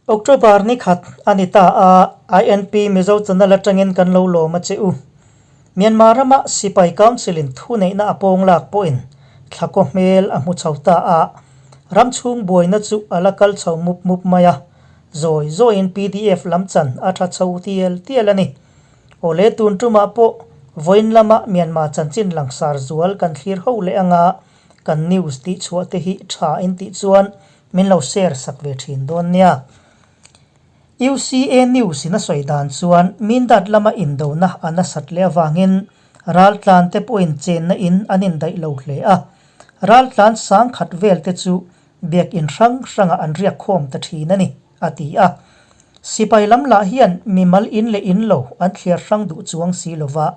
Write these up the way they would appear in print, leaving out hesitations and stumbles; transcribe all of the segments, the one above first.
October ni khat a ni ta a, INP Mizo channel atangin kan lo lawm a che u. Myanmar rama Sipai Council in thuneihna a pawng lak pawhin thlakaw hmel a hmu chho ta a, ram chhung buaina chu a la kal chho mup mup mai a, zawi zawiin pdf lam chan a tha chho tial tial a ni. Awle tun tumah pawh vawiin lama Myanmar chanchin langsar zual kan thlir ho leh anga kan news tih chhuah te hi tha in tih chuan min lo share sak ve thin dawn nia. UCA News in a sawi dan chuan Mindat lama indona a nasat leh avangin raltlan te pawhin chenna in an indaih lo hle a, raltlan sang khat vel te chu biakin hrang hrangah an riak khawm ta thin a ni, a ti a. Sipai lam lah hian mimal in leh in lo an thliar hrang duh chuang si lova,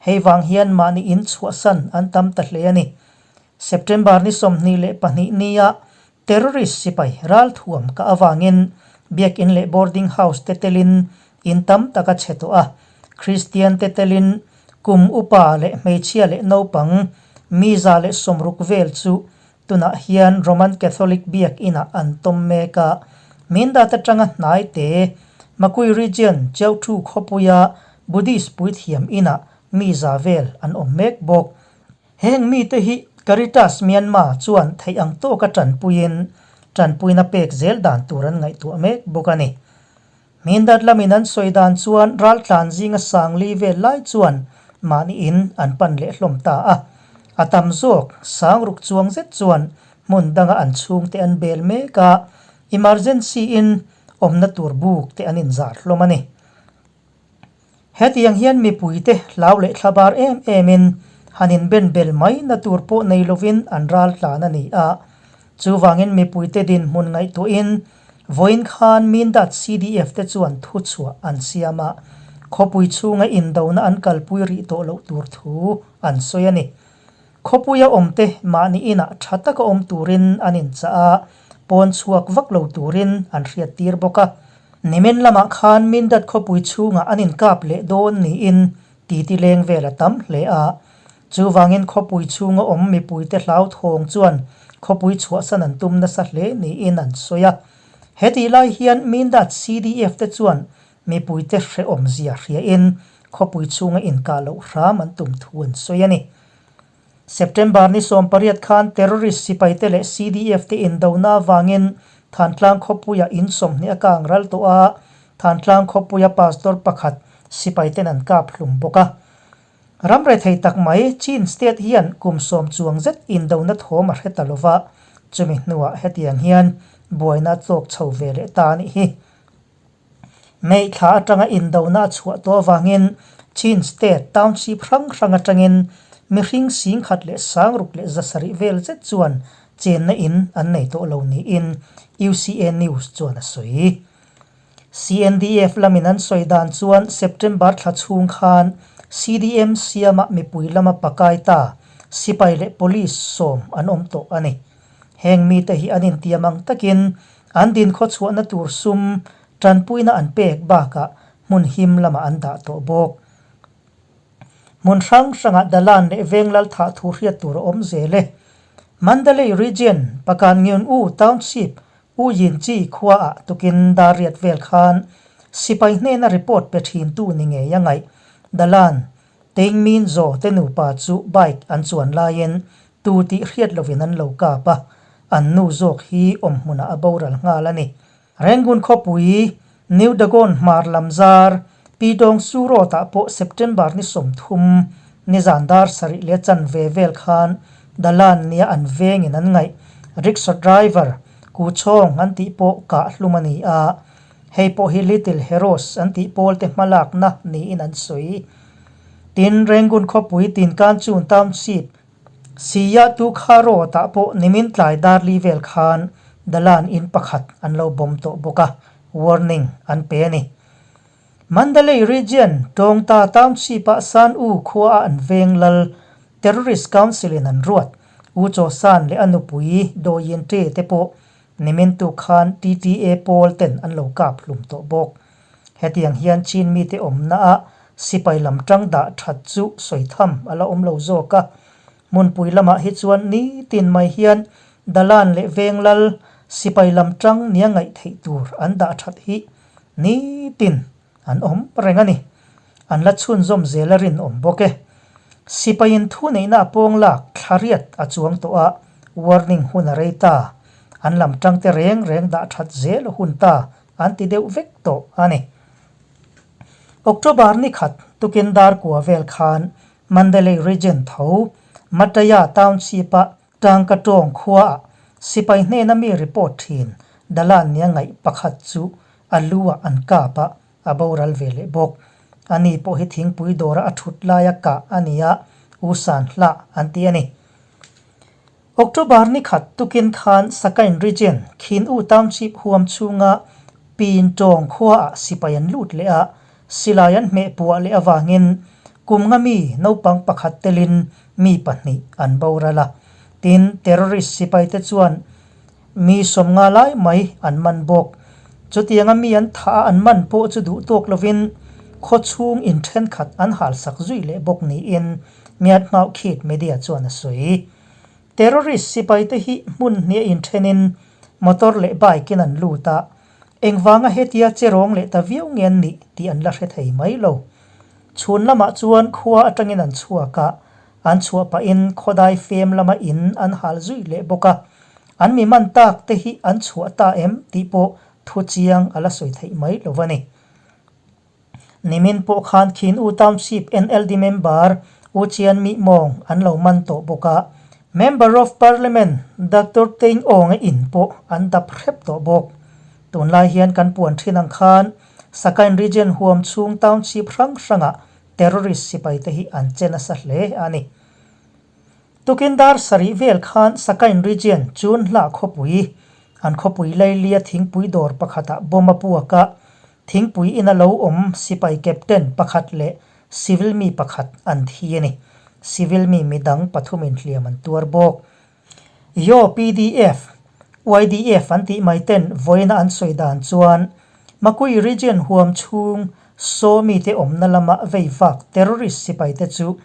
hei vang hian mahni in chhuahsan an tam ta hle a ni. September ni 22 nia terrorist sipai ralthuam ka avangin biakin leh boarding house te telin in tam tak a chhe tawh a, Kristian te telin kum upa leh hmeichhia leh naupang mi 160 vel chu tunah hian Roman Catholic biakinah an tawm mek a, Mindat atanga hnai te Makui Region Chiauthu khawpuia Buddhist puithiam inah mi za vel an awm mek bawk. Heng mite hi Caritas Myanmar chuan theih ang tawka tanpuiin tanpuina pek zel dan tur an ngaihtuah mek bawk a ni. Mindat lamin an sawi dan chuan raltlan zinga sangli vel lai chuan mahni in an pan leh hlawm ta a. A tam zawk sangruk chuang zet chuan hmun danga an chhungte an bel mek a, emergency in awmna tur buk te an inzar hlawm a ni. Hetiang hian mipuite hlau leh thlabar em emin han inben bel mai na tur pawh nei lovin an ral tlan a ni a. Chuvangin mipuite dinhmun ngaihtuahin vawiin khan Mindat CDF te chuan thuchhuah an siam a, khawpui chhunga indona an kalpui rih tawh loh tur thu an sawi a ni. Khawpuia awmte mahni inah tha taka awm turin an inchah a, pawn chhuak vak lo turin an hriattir bawk a. Nimin lamah khan Mindat khawpui chhungah an inkap leh dawn niin titi leng vel a tam hle a. Chuvangin khawpui chhunga awm mipuite hlauthawng chuan khawpui chhuahsan an tum nasa hle niin an sawi a. Hetih lai hian Mindat CDF te chuan mipuite hrehawmzia hriain khawpui chhunga inkah loh hram an tum thu an sawi a ni. September ni 18 khan terrorist sipaite leh CDF te indona avangin Thantlang khawpuia in 20 a kang ral tawh a, Thantlang khawpuia pastor pakhat sipaiten an kap hlum bawk a. Ram rethei tak mai Chin state hian kum 10 chuang zet indona thawm a hre ta lova, chumi hnuah hetiang hian buaina a tlawk chho ve leh ta a nih hi. May thla atanga indona a chhuah tawh avangin Chin State township hrang hrang atangin mihring 16,700 vel zet chuan chenna in an nei tawh lo niin UCA News chuan a sawi. CNDF lamin an sawi dan chuan September thla chhung khan CDM siama mipui lama pakai ta sipai leh police 10 an awm tawh a ni. Heng mite hi an intiam ang takin an din khawchhuahna tur sum tanpuina an pek bakah hmun him lamah an dah tawh bawk. Hmun hrang hrangah Dalan leh Venglal thah thu hriat tur a awm zel e. Mandalay Region, Pakan Ngiun U Township, U Yin Chi khuaah tukin dar riat vel khan sipai hnena report pe thintu ni ngei a ngaih. Dalan, Teng Min Zaw te nupa chu bike an chuan laiin tu tih hriat lovin an lo kap a, an nu zawk hi awmhmunah a boral nghal a ni. Rangoon khawpui, New Dagon hmar lam zar, Pi Dawng Su Road-ah pawh September ni 30 nizan dar sarih leh chanve vel khan Dalan nia an vengin an ngaih rickshaw driver Ku Chhawng an tih pawh kah hlum a ni a, hei pawh hi Little Heroes an tih pawlte hmalakna niin an sawi. Tin, Rangoon khawpui Tinkanchun Township Sia tu kha road-ah pawh nimin tlai dar li vel khan Dalan in pakhat an lo bawm tawh bawk a, warning an pe a ni. Mandalay Region, Tawngta Township-ah San U khuaah an veng lal Terrorist Council-in an ruat. U Chaw San leh a nupui Do Yin Ṭe te pawh nimin tu khan TTA pawl ten an lo kap hlum tawh bawk. Hetiang hian Chin mite awmnaah sipai lam tang dah that chu sawi tham a la awm lo zawk a. Hmunpui lamah hi chuan nitin mai hian Dalan leh Venglal, sipai lam tang nia ngaih theih tur an dah that hi nitin an awm reng a ni. An la chhunzawm zel a rinawm bawk e. Sipaiin thu neihna a pawng lak thla riat a chuang tawh a, warning hun a rei ta. An lam tangte reng reng dah that zel a hun ta an ti deuh vek tawh a ni. October ni khat tukin dar kua vel khan Mandalay Region tho Mataya Township-a Tangka tawng khuaah sipai hnena mi report thin Dalan nia ngaih pakhat chu a lu-ah an kap a, a boral ve leh bawk. Ani pawh hi thingpui dawra a thut laia kah a ni a, U San Hlah an ti a ni. October ni khat tukin khan Sakain Region, Khin U Township huam chhunga Pin tawng khuaah sipai an lut leh a, silai an hmeh puah leh avangin kum nga mi naupang pakhat telin mi pahnih an boral a. Tin, terrorist sipaite chuan mi sawmnga lai mai an man bawk. Chutianga mi an thah a an man pawh chu duh tawk lovin khawchhung in thenkhat an halsak zui leh bawk niin Myat Hmaukhit media chuan a sawi. Terrorist sipaite hi hmun hniah inthenin motor leh bike in an lut a, engvanga hetia che rawng leh ta viau nge an nih tih an la hre thei mai lo. Chhun lamah chuan khua atangin an chhuak a, an chhuah pahin khawdai fem lama in an hal zui leh bawk a, an mi man tak te hi an chhuah ta em tih pawh thu chiang a la sawi theih mai lo a ni. Nimin pawh khan Khin U Township NLD member U Chian Mi Mawng an lo man tawh bawk a, Member of Parliament Doctor Tein Awnga in pawh an dap hrep tawh bawk. Tunlai hian kan puan thin ang khan Sakain Region huam chhung township hrang hrangah terrorist sipaite hi an che nasa hle a ni. Tukin dar sarih vel khan Sakain Region chun hlah khawpui, an khawpui Lailia thingpui dawr pakhatah bomb a puak a, thingpui ina lo awm sipai captain pakhat leh civil mi pakhat an thi a ni. Civil mi midang pathumin hliam an tuar bawk. Yaw PDF, YDF an tih mai ten vawiina an sawi dan chuan Makui Region huam chhung Saw mite awmna lama vei vak terrorist sipaite chu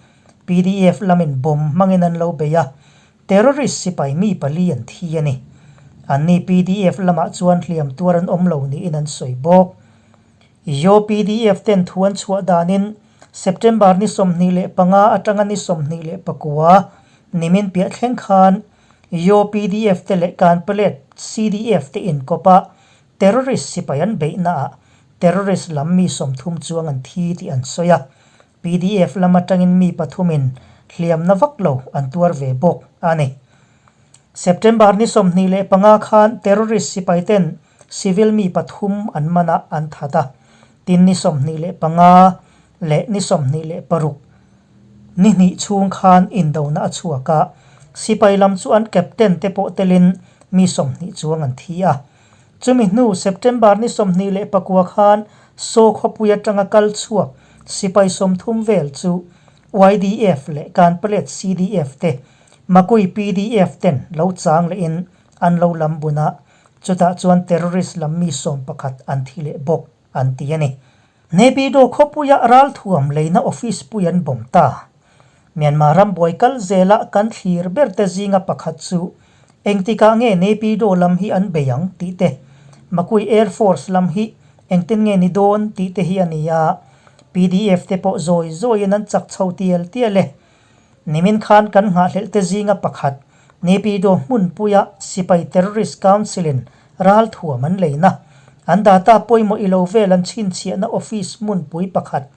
PDF lamin bomb hmangin an lo bei a, terrorist sipai mi pali an thi a ni. Anni PDF lamah chuan hliam tuar an awm lo niin an sawi bawk. Yaw PDF ten thu an chhuah danin September ni 25 atanga ni 29 nimin piah thleng khan Yaw PDF te leh Kanpalet CDF te inkawp a, Terrorist sipai an beihnaah terrorist lam mi 30 chuang an thi tih an sawi a, PDF lam atangin mi pathumin hliamna vak lo an tuar ve bawk a ni. September ni 25 khan terrorist sipai ten civil mi pathum an man a an that a, tin ni 25 leh ni 26 ni hnih chhung khan indona a chhuak a, sipai lam chu an captain te pawh telin mi 20 chuang an thi a. Chumi hnu September ni 29 khan Saw khawpui atanga kal chhuak sipai 30 vel chu YDF leh Kanpalet CDF te Makui PDF ten lo chang lehin an lo lam bun a, chutah chuan terrorist lam mi 11 an thi leh bawk an ti a ni. Naypyidaw khawpuia ralthuam leina office pui an bawm ta. Myanmar ram buai kal zela kan thlir ber te zinga pakhat chu engtikah nge Naypyidaw lam hi an bei ang tih te, Makui Air Force lam hi engtin nge ni dawn tih te hi a ni a, PDF te pawh zawi zawiin an chak chho tial tial e. Nimin khan kan nghahhlelh te zinga pakhat Naypyidaw hmunpuia Sipai Terrorist Council-in ralthuam an leina, an data pawimawh ilo vel an chhinchhiahna office hmunpui pakhat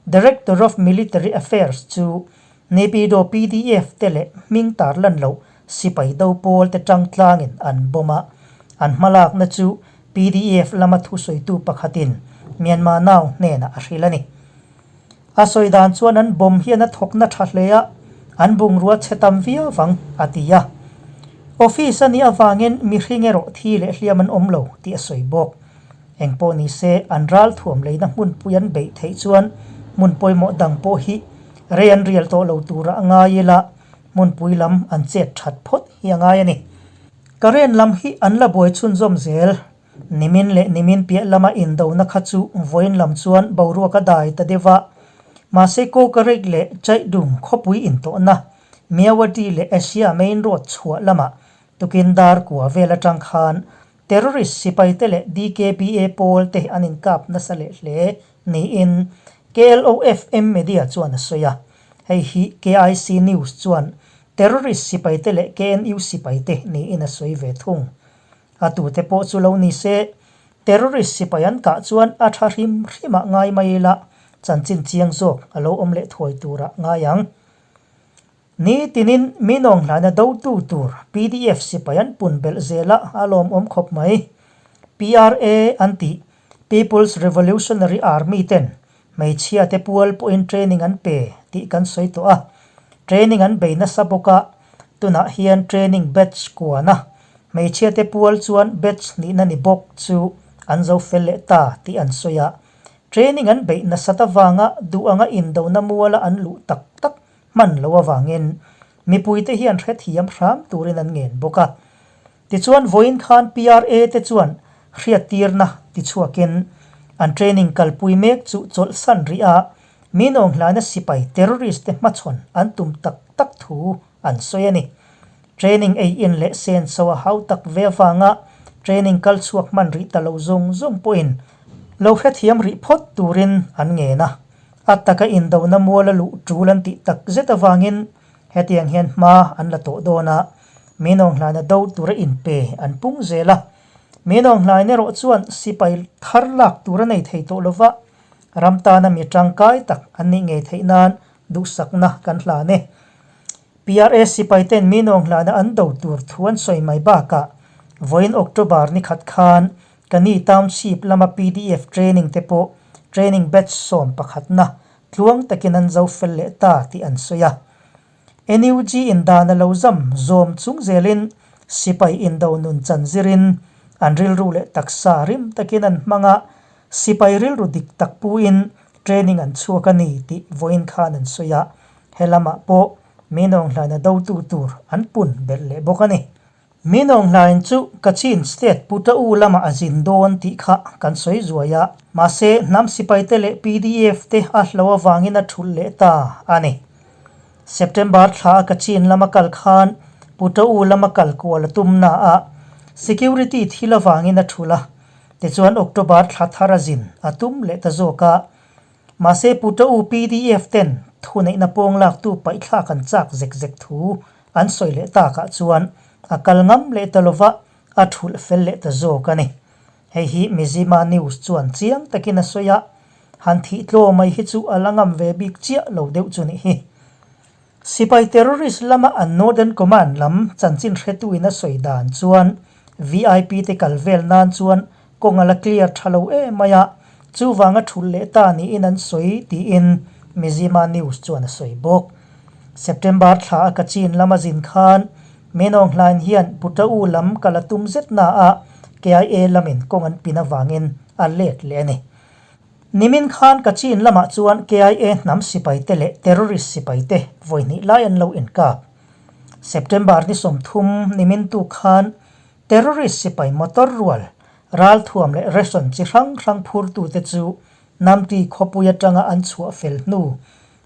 Director of Military Affairs chu Naypyidaw PDF te leh hming tarlan loh sipai do pawl te tang tlangin an bomb a, an hmalakna chu PDF lama thusawitu pakhatin Myanmar Now hnenah a hrilh a ni. A sawi dan chuan an bomb hian a thawkna tha hle a, an bungrua chhe tam viau vang, a ti a. Office a nih avangin mihring erawh thi leh hliam an awm lo tih a sawi bawk. Engpawh ni se, an ralthuam leina hmunpui an beih theih chuan hmun pawimawh dang pawh hi rei an rial tawh lo tura a ngai ila, hmunpui lam an chet that phawt hi a ngai a ni. Karen lam hi an la buai chhunzawm zel. Nimin leh nimin piah lama indona kha chu vawiin lam chuan boruak a dai ta deuh a. Mahse Kawkareik leh Chaihdung khawpui intawhna, Myawaddy leh Asia Main Road chhuah lamah tukin dar kua vel atang khan. Terrorist sipaite leh DKBA pawl te an inkap nasa leh hle niin KLOFM media chuan a sawi a. Hei hi KIC News chuan terrorist sipaite leh KNU sipaite niin a sawi ve thung. A tute pawh chu lo ni se, terrorist sipai an kah chuan a tha hrim hrimah ngai mai ila chanchin chiang zawk a lo awm leh thuai turah ngai ang. Ni tinin mi nawnghlaina dotu tur pdf sipai an pun belh zel a, a lawmawm khawp mai. PRA an tih, People's Revolutionary Army ten hmeichhia te pual pawhin training an pe tih kan sawi tawh a. Training an bei nasa bawk a, tunah hian training batch kuana hmeichhia te pual chuan batch nihna ni bawk chu an zo fel leh ta tih an sawi a. Training an beih nasat avanga duh anga indona muala an luh tak tak hman lo avangin mipuite hian hrethiam hram turin an ngen bawk a. Tichuan vawiin khan PRA te chuan hriattirna tichhuakin an training kalpui mek chu chawlhsan rih a, mi nawnghlaina sipai terrorist te hmachhawn an tum tak tak thu an sawi a ni. Training ei in leh senso a hau tak ve avanga training kal chhuak hman rih ta lo zawng zawng pawhin lo hrethiam rih phawt turin an ngen a. A taka indona mual a luh tul an tih tak zet avangin hetiang hian hma an la tawh dawn a, mi nawnghlaina do tura inpe an pung zel a. Mi nawnghlain erawh chuan sipai thar lak tur a nei thei tawh lova, ram tana mi tangkai tak an nih ngei theih nan duhsakna kan hlan e. PRA sipai ten mi nawnghlaina an do tur thu an sawi mai bakah vawiin October ni khat khan Kani Township lama pdf training te pawh training batch 11na tluang takin an zo fel leh ta tih an sawi a. NUG in dan a lo zam zawm chung zelin sipai indo nun chan zirin an rilru leh taksa rim takin an hmang a, sipai rilru dik tak puin training an chhuak a ni tih vawiin khan an sawi a, he lamah pawh mi nawnghlaina dotu tur an pun belh leh bawk a ni. Min Aung Hlaing chu Kachin State Putau lamah a zin dawn tih kha kan sawi zuai a, mahse hnam sipaite leh pdf te a hlo avangin a thulh leh ta a ni. September thla a Kachin lama kal khan Putau lama kal kual a tum na a, security thil avangin a thulh a, tichuan October thla thar a zin a tum leh ta zawk a. Mahse Putau pdf ten thuneihna pawng laktu paihthlak an chak zek zek thu An sawi leh takah chuan a kal ngam leh ta lova, a thulh fel leh ta zawk a ni. Hei hi Mizzima News chuan chiang takin a sawi a, han thih tlaw mai hi chu a la ngam ve bik chiah lo deuh chu nih hi. Sipai terrorist lama an Northern Command lam chanchin hretuin a sawi dan chuan VIP te kal vel nan chuan kawng a la clear tha lo em mai a, chuvanga thulh leh ta niin an sawi tiin Mizzima News chuan a sawi bawk. September thla a Kachin lama zin khan Menawng hlain hian Putau lam kal a tum zet na a, KIA lamin kawng an pin avangin a let leh a ni. Nimin khan Kachin lamah chuan KIA hnam sipaite leh terrorist sipaite vawi hnih lai an lo inkap. September ni 30 nimin tu khan Terrorist sipai motor rual, ralthuam leh ration chi hrang hrang phurtute chu Namti khawpui atanga an chhuah fel hnu,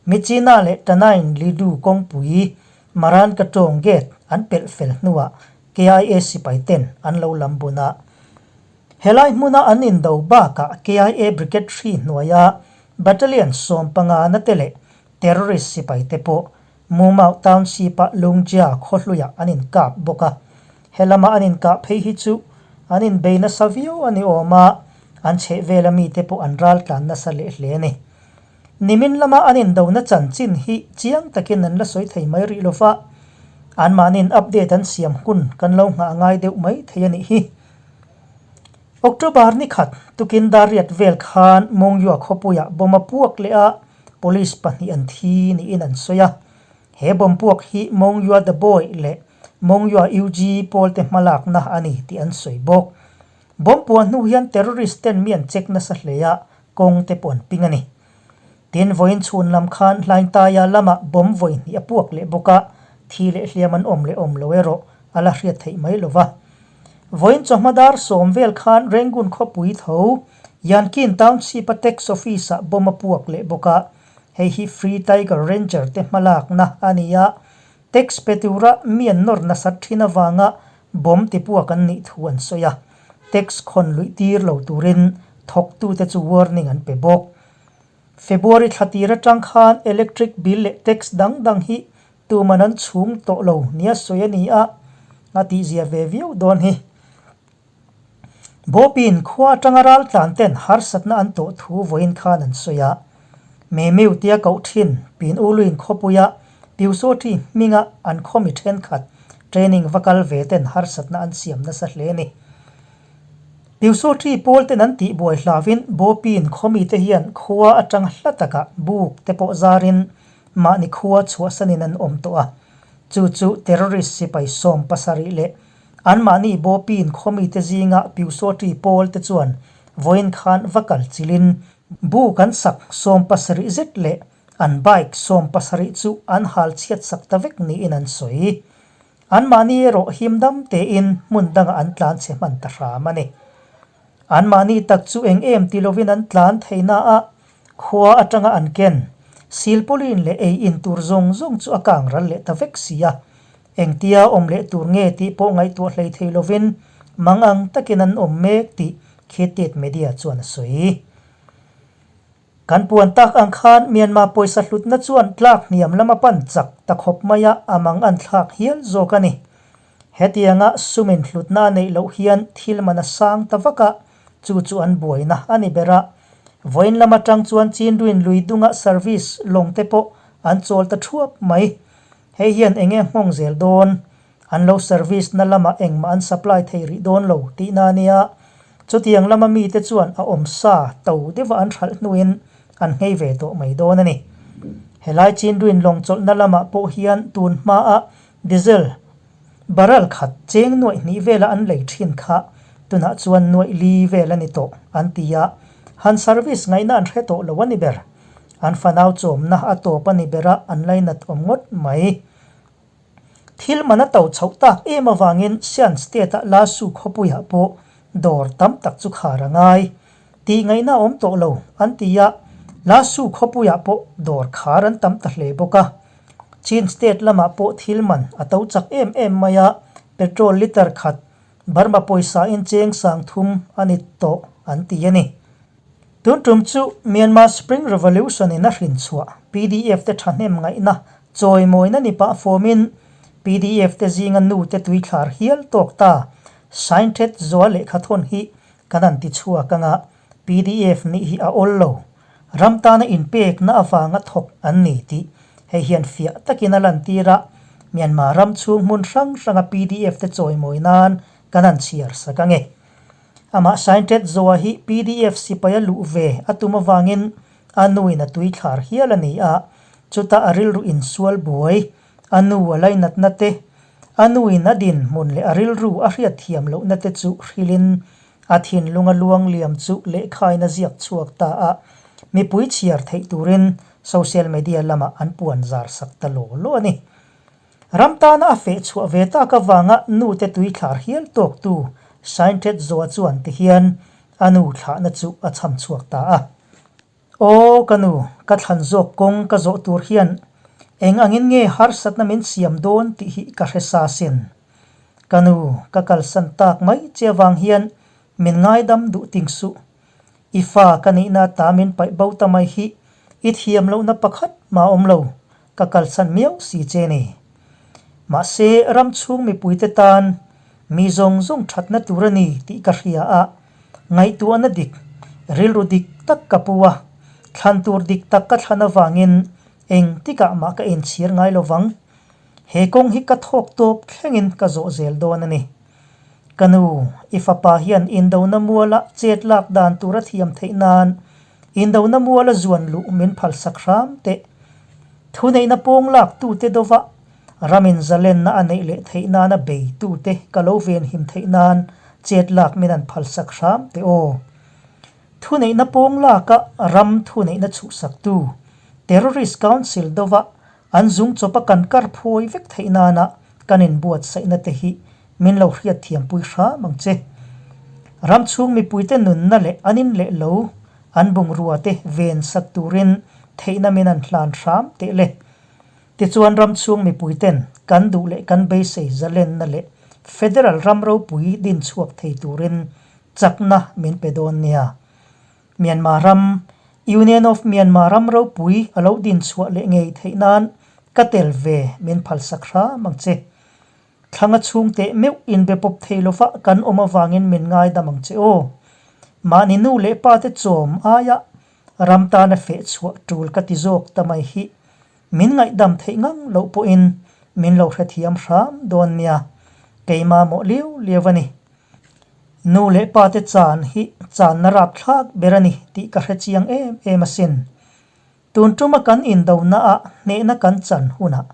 Michina leh Tanain Lidu kawngpui Maran Katong Gate an pelh fel hnuah KIA sipai ten an lo lam bun a. Helai hmuna an indo bakah KIA Brigade hri hnuaia Battalion 15 na te leh terrorist sipai te pawh Mumau Township-ah Lungjia khawhluiah an inkap bawk a. He lama an inkah phei hi chu an inbei nasa viau a ni awm a, an chhehvela mite pawh an raltlan nasa leh hle a ni. Nimin lama an indona chanchin hi chiang takin an la sawi thei mai rih lo va, anmahniin update an siam hun kan lo nghah ngai deuh mai thei a nih hi. October ni khat tukin dar riat vel khan Mongyua khawpuiah bomb a puak leh a, Police pahnih an thi niin an sawi a. He bomb puak hi Mongyua The Boy leh Mongyua UG pawlte hmalakna a ni tih an sawi bawk. Bomb puah hnu hian terrorist ten mi an check nasa hle a, kawng te pawh an ping a ni. Tin, vawiin chhun lam khan Hlaintaia lamah bomb vawi hnih a puak leh bawk a, thi leh hliam an awm leh awm lo erawh a la hriat theih mai lo va. Vawiin chawhma dar 10 vel khan Rangoon khawpui tho Yankin Township-a Tax Office-ah bomb a puak leh bawk a, hei hi Free Tiger Ranger te hmalakna a ni a, tax pe tura mi an nawr nasat thin avanga bomb tipuak an nih thu an sawi a. Tax khawn luih tir lo turin thawktute chu warning an pe bawk. February thla tir atang khan electric bill leh tax dang dang hi tuman an chhung tawh lo nia sawi a ni a, a tihzia ve viau dawn hi. Bawpin khua atanga raltlan ten harsatna an tawh thu vawiin khan an sawi a. Memeu tia koh thin Pin Uluin khawpuia Piusawṭi hminga an khawmi thenkhat training va kal ve ten harsatna an siam nasa hle a ni. Piusawṭi pawl ten an tihbuai hlauin Bawpin khawmite hian khua atanga hla takah buk te pawh zarin mahni khua chhuahsanin an awm tawh a. Chu chu terrorist sipai 70 leh Anmahni Bawpin khawmite zinga Piusawṭi pawl te chuan vawiin khan va kal chilin bu kan sak 70 zet leh an bike 70 chu an hal chhiat sak ta vek niin an sawi. Anmahni erawh him dam tein hmun dangah an tlan chhe hman ta hram a ni. Anmahni tak chu eng em ti lovin an tlan theihna a khua atanga an ken silpawlin leh ei in tur zawng zawng chu a kang ral leh ta vek si a. Engtia awm leh tur nge tih pawh ngaihtuah hlei thei lovin mang ang takin an awm mek tih Khit Media chuan a sawi. Kan puan tak ang khan Myanmar pawisa hlutna chuan tlak hniam lama pan chak ta khawp mai a, a mang an thlak hial zawk a ni. Hetianga sumin hlutna a neih loh hian thil man a sang ta vak a, chu chu an buaina a ni ber a. Vawiin lam atang chuan Chinduin lui dunga service lawng te pawh an chawl ta thuap mai. Hei hian eng nge nghawng zel dawn? An lo service na lamah engmah an supply thei rih dawn lo tihna a nia. Chutiang lama mite chuan a awm sa to deuha an hralh hnuin an nghei ve tawh mai dawn a ni. Helai Chinduin lawng chawlhna lamah pawh hian tun hmaa diesel barrel khat cheng nuaih hnih vela an lei thin kha tunah chuan nuaih li vel a ni tawh an ti a, han service ngaihna an hre tawh lo a ni ber. An fanau chawmna a tawp a ni ber a, an lainat awm ngawt mai. Thil man a to chhoh tak em avangin Shan State-a Lasu khawpuiah pawh dawr tam tak chu khar a ngai. Tih ngaihna a awm tawh lo, an ti a, Lasu khawpuiah pawh dawr khar an tam ta hle bawk a. Chin State lamah pawh thil man a to chak em em mai a, petrol litre khat Burma pawisa in cheng 3000 a ni tawh an ti a ni. Tun tum chu Myanmar Spring Revolution in a hrin chhuah pdf te thahnem ngaihna chawimawina ni pah fawmin pdf te zinga nu te tuithlar hial tawk ta Sainthet Zoa lehkha thawn hi kan han ti chhuak anga pdf nih hi a awl lo. Ram tana inpekna avanga thawk an ni tih hei hian fiah takin a lantir a, Myanmar ram chhung hmun hrang hranga pdf te chawimawi nan kan han chhiar sak ange. Amah Sainthet Zoa hi pdf sipai a luh ve a tum avangin a nuin a tuithlar hial a ni a, chutah a rilru insual buai, a nu a lainatna te, a nuin a dinhmun leh a rilru a hriatthiam lohna te chu hrilhin a thinlung a luang liam chu lehkhain a ziak chhuak ta a, mipui chhiar theih turin social media lamah an puan zar sak ta law law a ni. Ram tana a feh chhuah ve tak avanga nute tuithlar hial tawktu Sainthet Zoa chuan tihian a nu thlahna chu a chham chhuak ta a. Aw ka nu, ka thlan zawk kawng ka zawh tur hian eng angin nge harsatna min siam dawn tih hi ka hre sa sin. Ka nu, ka kalsan tak mai che avang hian min ngaidam duh ting suh. I fa ka nihna ta min paih bo ta mai hi i thiam lohna pakhat mah awm lo, ka kalsan miau si che ni. Mahse, ram chhung mipuite tan mi zawng zawng thatna tur a ni tih ka hria a, ngaihtuahna dik, rilru dik tak ka pu a, thlan tur dik tak ka thlan avangin engtikah mah ka inchhir ngai lo vang. He kawng hi ka thawk tawp thlengin ka zawh zel dawn a ni. Ka nu, i fapa hian indona muala chet lak dan tur a thiam theih nan indona muala zuan luh min phalsak hram teh. Thuneihna pawng lak tute dova ramin zalenna a neih leh theih nana bei tute ka lo venhim theih nan chet lak min an phalsak hram teh aw. Thuneihna pawng laka ram thuneihna chhuhsaktu Terrorist Council dova An zung chawpa kan kar phawi vek theih nana kan inbuatsaihna te hi min lo hriatthiampui hram ang che. Ram chhung mipuite nunna leh an in leh lo, an bungrua te ven sak turin theihna min an hlan hram teh le. Tichuan ram chhung mipuiten kan duh leh kan beisei zalenna leh Federal ram ropui din chhuak thei turin. chakna min pe dawn nia. Myanmar ram, Union of Myanmar ram ropui a lo din chhuah leh ngei theih nan ka tel ve min phalsak hram ang che. Thlanga chhung teh meuh inbe pawp thei lova kan awm avangin min ngaidam ang che aw. Mahni nu leh pa te chawm aia ram tana feh chhuah tul ka ti zawk ta mai hi min ngaihdam theih ngang loh pawhin min lo hrethiam hram dawn nia, keimah mawh liau liau a ni. Nu leh pa te chan hi channa rapthlak ber a ni tih ka hre chiang em em asin. Tun tuma kan indonaah hnehna kan chan hunah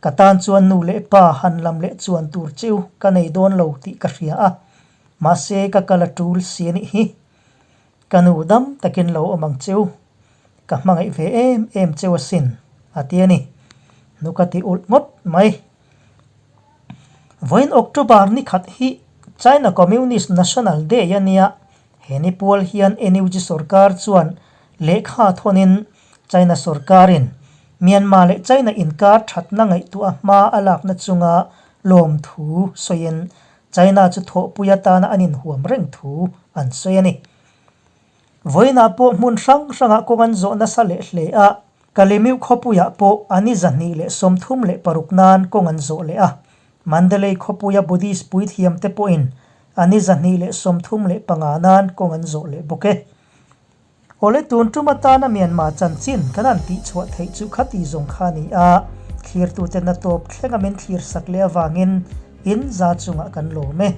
ka tan chuan nu leh pa han lam leh chuan tur cheu ka nei dawn lo tih ka hria a, mahse ka kal a tul si a nih hi. Ka nu dam takin lo awm ang cheu, ka hmangaih ve em em cheu asin, a ti a ni. Nu ka ti ulh ngawt mai. Vawiin October ni khat hi China Communist National Day a nia, he ni pual hian NUG sorkar chuan lehkha thawnin China sorkarin Myanmar leh China inkar thatna ngaihtuah hma a lakna chunga lawmthu sawiin China chu thawhpui atana an inhuam reng thu an sawi a ni. Vawiinah pawh hmun hrang hrangah kawng an zawh nasa leh hle a, Kalemiuh khawpuiah pawh a ni 236 nan kawng an zawh leh a, Mandalay khawpuia Buddhist puithiamte pawhin a ni 235 nan kawng an zawh leh bawk e. Awle tun tum atana Myanmar chanchin kan han tihchhuah theih chu khati zawng kha a ni a, thlirtute na tawp thlenga min thlirsak leh avangin in za chungah kan lawm e.